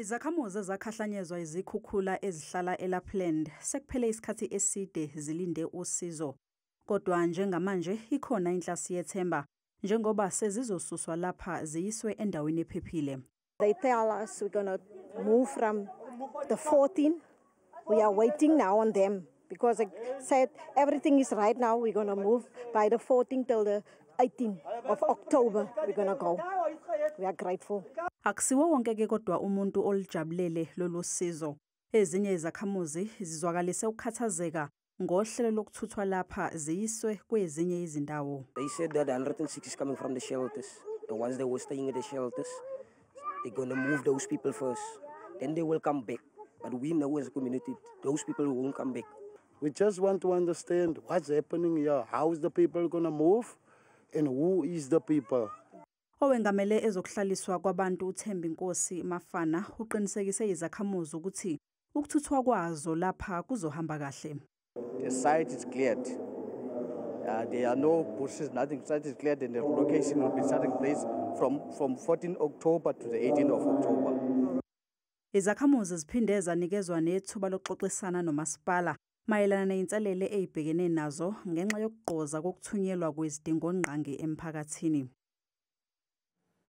Izakhamuzi ezakhahlanyezwa izikhukhula ezihlala eLapland sekuphele isikhathi eside zilinde usizo. Kodwa njengamanje ikhona inhlasi yethemba njengoba sezizosuswa lapha ziyiswe endaweni ephephile. They tell us we're going to move from the 14. We are waiting now on them because they said everything is right now. We're going to move by the 14th till the 18th of October. We're going to go. We are grateful. Akusiwo wonke ke kodwa umuntu olijabulele lolu sizo. Ezinye izakhamuzi zizwakalise ukukhathazeka ngohlelo lokuthuthwa lapha ziyiswe kwezinye izindawo. They said that 106 is coming from the shelters. The ones that were staying in the shelters, they're going to move those people first. Then they will come back. But we know as a community, those people won't come back. We just want to understand what's happening here. How is the people going to move? And who is the people? Owengamele ezokuhlaliswa kwabantu uThembinkosi Mafana uqinisekise izakhamuzi ukuthi ukuthuthwa kwazo lapha kuzohamba kahle. The site is cleared. There are no bushes, nothing. The site is cleared and the relocation will be starting place from 14 October to the 18th of October. Izakhamuzi ziphinde zanikezwa nethuba lokuxoxisana nomasipala mayelana ney'nselele ey'bhekene nazo ngenxa yokugqoza kokuthunyelwa kwezidingongqangi emphakathini.